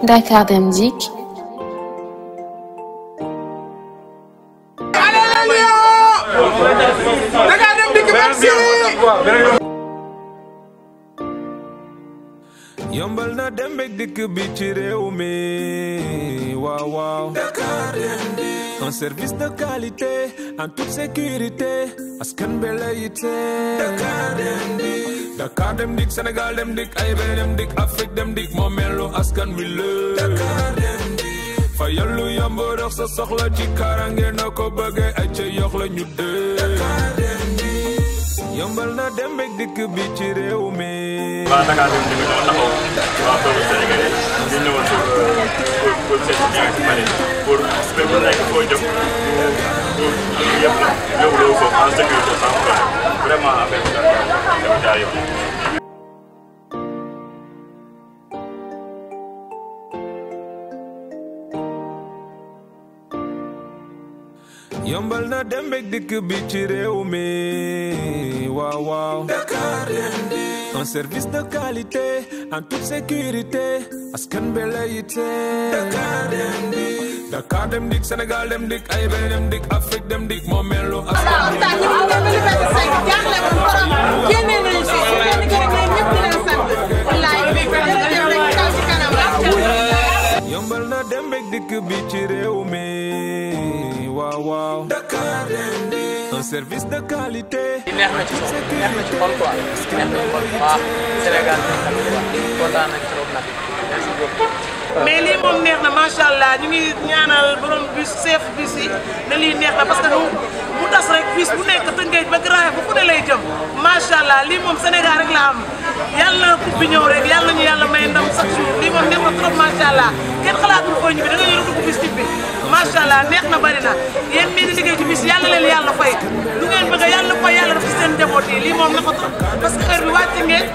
Dakar Dem Dikk. Dakar Dem Dikk merci. yombal na dem bek dikk bi ci réew mi waaw waaw. Dakar Dem Dikk. Un service de qualité en toute sécurité askan bi la yitte. Dakar Dem Dikk. Dakar Dem Dikk Sénégal Dem Dikk AIBD Dem Dikk Afrique Dem Dikk moo melu askan wi la. Dakar Dem Dikk. fa yallu yomb dox sa soxla ci karange na ko bëggee ay ca yox la ñu dee. Dakar Dem Dikk. yombal na dem bek dikk bi ci réew mi. waa Dakar Dem Dikk ñoo taxaw waa peuple sénégalais ñu ñëwoon pour seet si ñaari pare pour bépp nekk foo jëm ñu yëpp la yóbbu la foofu en sécurité sans problème vraiment affaire bi dafa jaar yoon. yombal na dem bek dikk bi ci réew mi waaw waaw. Dakar Dem Dikk. Un service de qualité en toute sécurité askan bi la yitte. Dakar Dem Dikk. Dakar Dem Dikk Sénégal Dem Dikk AIBD Dem Dikk Afrique Dem Dikk moo melu askan bi. yombal na dem bek dikk bi ci réew mi waaw waaw. Dakar Dem Dikk. Un service de qualité. neex na ci xol quoi neex na ci xol waaw Sénégal kontaan nañ trop nag merci beaucoup. mais lii moom neex na macha allah ñu ngi ñaanal borom bus chef bus yi ne lii neex na parce que mu tas rek bus bu nekk Tëngéej ba Grand Yoff fu ne lay jëm macha allah lii moom Sénégal rek la am yàlla coupe bi ñëw rek yàlla ñu yàlla may ndam chaque jour lii moom neex na trop macha allah kenn xalaatul foo ñu bi da nga ñëw dugg bus bi macha allah neex na bari na yéen mii di liggéey ci bus yàlla leen yàlla fay lu ngeen bëgg yàlla ko yàlla def ci seen njaboot yi lii moom na ko trop parce que heure bi wàcc ngeen